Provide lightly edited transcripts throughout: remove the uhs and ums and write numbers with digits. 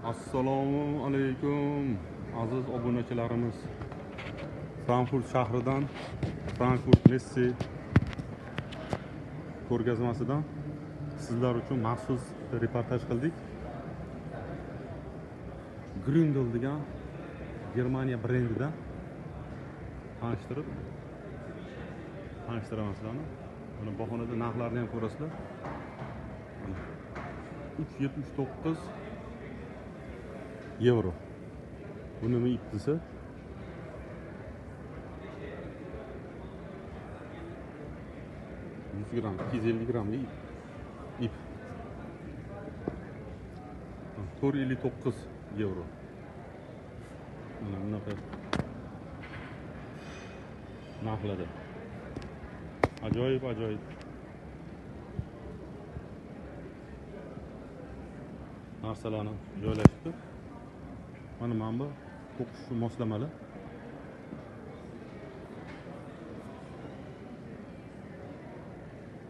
Assalomu alaykum aziz obunachilarimiz. Frankfurt shahridan, Frankfurt Messe ko'rgazmasidan sizlar uchun maxsus reportaj qildik. Gründel degan Germaniya brendidan tanishtiraman sizlarni. Mana bahonada narxlarni ham ko'rasizlar. 3.79 yevro. Bu nima ip desa? 100 gram, 250 gramli ip. 4.59 yevro. Mana bunaqa narxlarda. Ajoyib, ajoyib. Narsalarni joylashtirib. Mana bu to'qish moslamalar.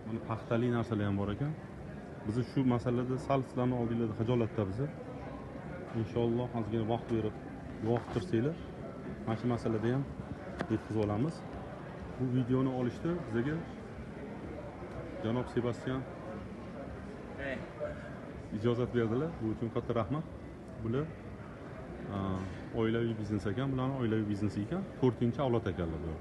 Mana paxtali narsalar ham bor ekan. Biz shu masalada sal sizlarni oldingizda xijolatda biz. Inshaalloh ozgina vaqt berib, vaqt tursanglar, mana shu masalada ham yetkazib olamiz. Bu videoni olishda bizga janob Sebastian ijozat berdilar. Bu uchun katta rahmat. Bular oilaviy biznes ekan, bularning oilaviy biznesi ekan. 4-avlod ekanlar bu.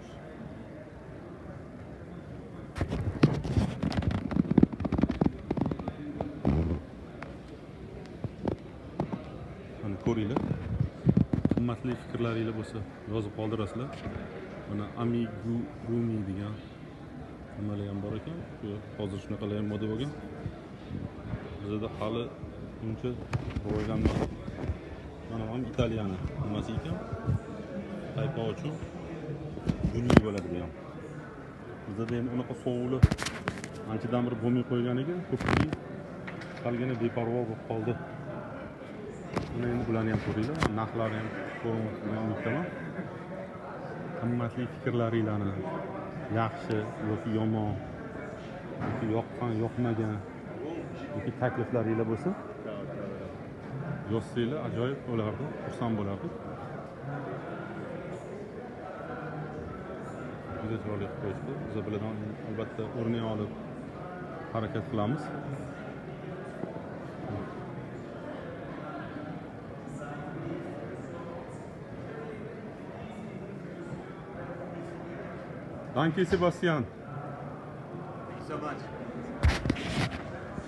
Mana ko'ringlar. Qimmatli fikrlaringiz bo'lsa yozib qoldirasizlar. Mana amigurumi degan nimalar ham bor ekan. Hozir shunaqalar ham moda bo'lgan. Bizda hali uncha rivojlanmadi. Mana bu Italiyani nimasi ekan? Taypa uchun gulli bo'ladi bu ham. Bizda endi unaqa sovuqli anchadan bir bo'lmay qo'yganiga ko'pchilik salgina beparvo bo'lib qoldi. Mana endi bularni ham ko'ringlar, narxlari ham ko'rinmoqda degan umiddaman. Qimmatli fikrlaringlarni, yaxshi yoki yomon, yoki yoqqan, yoqmagan yoki takliflaringlar bo'lsa yozsanglar ajoyib bo'lardi, xursand bo'lardik. Juda chiroyli qilib qo'yishdi. Biz bulardan albatta o'rnak olib harakat qilamiz. Danke Sebastian.